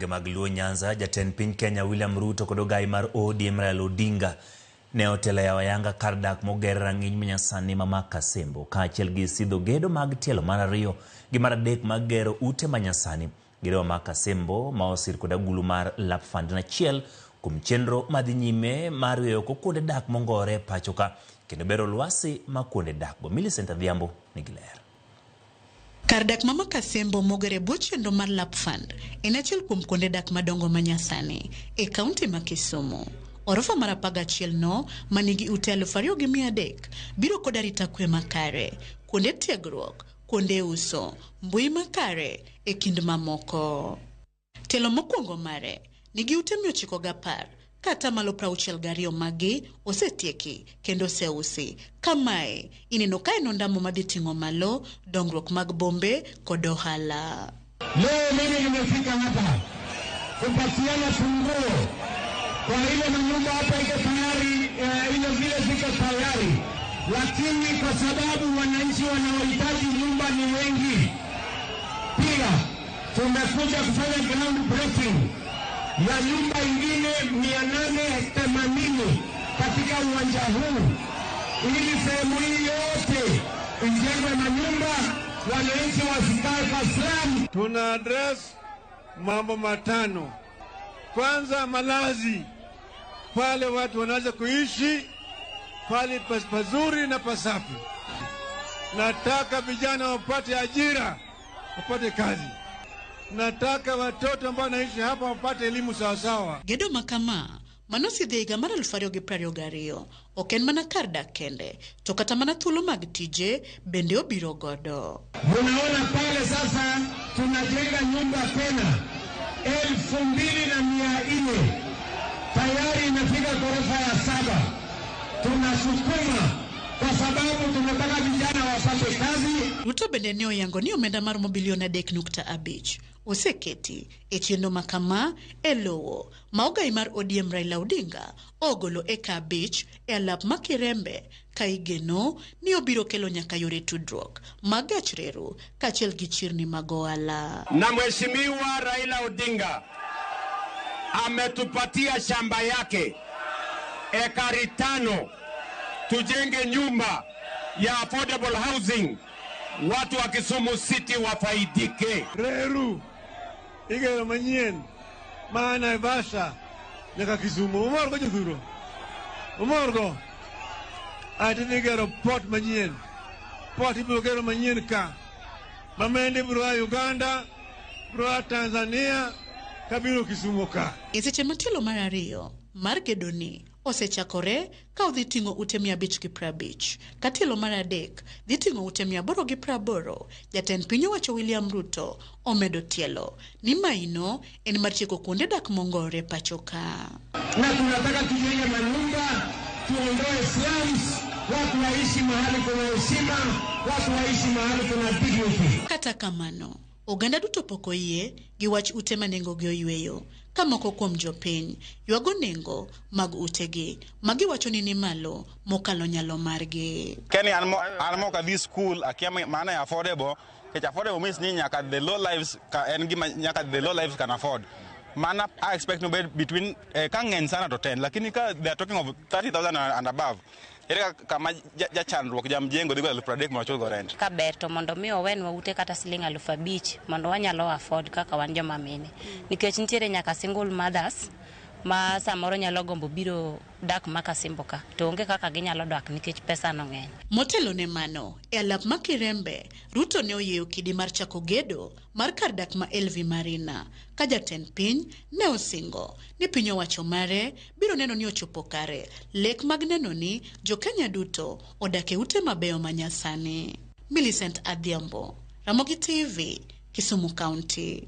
gwenge mag Luo Nyanza, jatend piny Kenya William Ruto kod ogai mar ODM Raila Odinga ne otelo e yawo ayanga kar dak moger rang'iny manyasani ma Makasembo kaachiel gi sidho gedo mag tielo mar ariyo gi mar adek mag gero ute manyasani. Gedo ma Makasembo ma osir kod agulu mar Lap Fund en achiel kuom chenro madhi nyime mar yweyo oko kuonde dak mongore e pacho ka kendo bero lwasi ma kuonde dak go. Millicent Adhiambo nigi ler. Kar dak ma Makasembo moger e bwo chenro mar Lap Fund en achiel kuom kuonde dak madongo ma nyasani e kaunti ma Kisumu. Orofa mar 11 no manigi ute 2,300 biro kod arita kwe makare, kuonde tiegruok, kuonde uso, mbui makare e kind mamoko. Tielo mokwongo mare nigi ute 910 ka atamalo 62 maggi osetieki kendo oseusi. Kamae ineno ka en ondamo madhi ting'o malo dongruok mag bombe kod ohala. Leo mimi nimefika hapa kupatiana funguo kwa ile manyumba hapa iko tayari, ile vile ziko tayari, lakini kwa sababu wananchi wanaohitaji nyumba ni wengi, pia tumekuja kufanya ground breaking ya nyumba ingine 880 katika uwanja huu, ili sehemu hii yote ijengwe manyumba, wananchi wasikae kwa slum. Tuna address mambo matano. Kwanza, malazi, pale watu wanaweza kuishi pale pazuri na pasafi. Nataka vijana wapate ajira, wapate kazi. Nataka watoto ambao wanaishi hapa wapate elimu sawasawa. Gedo ma kama manosidhi e higa mar 2022 ok en mana kar dak kende, to kata mana thuolo mag tije bende obiro godo. Munaona pale sasa tunajenga nyumba tena 2,400 tayari imefika ghorofa ya 7. Tunasukuma kwa sababu tunataka vijana wapate kazi. Ruto bende ne oyango ni omenda maromo bilion 3.5 oseketi e chenro ma kama e lowo ma ogai mar ODM Raila Odinga ogolo eka 5 e alap ma Kirembe ka igeno ni obiro kelo nyaka yore tudruok mag gach reru kaachiel gi chirni mag ohala. Na Mheshimiwa Raila Odinga ametupatia shamba yake ekari 5 tujenge nyumba ya affordable housing, watu wa Kisumu City wafaidike. Reru igero manyien ma Naivasha nyaka Kisumu. Umor go jothuro? Umor go? Ati igero port manyien. Port ibiro gero manyien ka. Mamende biro a Uganda, biro a Tanzania, kabiro Kisumu ka. E seche ma tielo mar ariyo mar gedoni osechakore ka odhi ting'o ute 550, ka tielo mar adek dhi ting'o ute 880, jatend piny owacho William Ruto omedo tielo ni maino en mar tieko kuonde dak mongore pacho ka. Na tunataka tujenge manyumba, tuondoe slums, watu waishi mahali kuna heshima, watu waishi mahali kuna dignity. Kata kamano, oganda duto pok oyie gi wach ute ma nengogi oyweyo, ka moko kuom jopiny ywago nengo mag utegi ma giwacho ni ni malo mokalo nyalo margi. Keni an mok adhi school, akia mano e affordable, nikech affordable means ni nyaka the low lives ka en gima nyaka the low lives can afford. Mana I expect no bed between ka ng'eny sana to 10, lakini ka they are talking of 30,000 and above. Ere kama jachandruok ja mjengo dhi go 30,000 mondo ochul go rent. Ka ber to mondo mi owenwa ute kata siling 5,000 mondo wanyalo afford kaka wan joma mine. Nikech nitiere nyaka single mothers ma samoro nyalo gombo biro dak Makasembo ka, to onge kaka ginyalo dak nikech pesa no ng'eny. Motelo ne mano, e alap ma Kirembe, Ruto ne oyieyo kidi mar chako gedo mar kar dak ma LV Marina, ka jatend piny ne osingo ni piny owacho mare biro neno ni ochopo kare lek mag neno ni jo Kenya duto odak e ute mabeyo ma nyasani. Millicent Adhiambo, Ramogi TV, Kisumu County.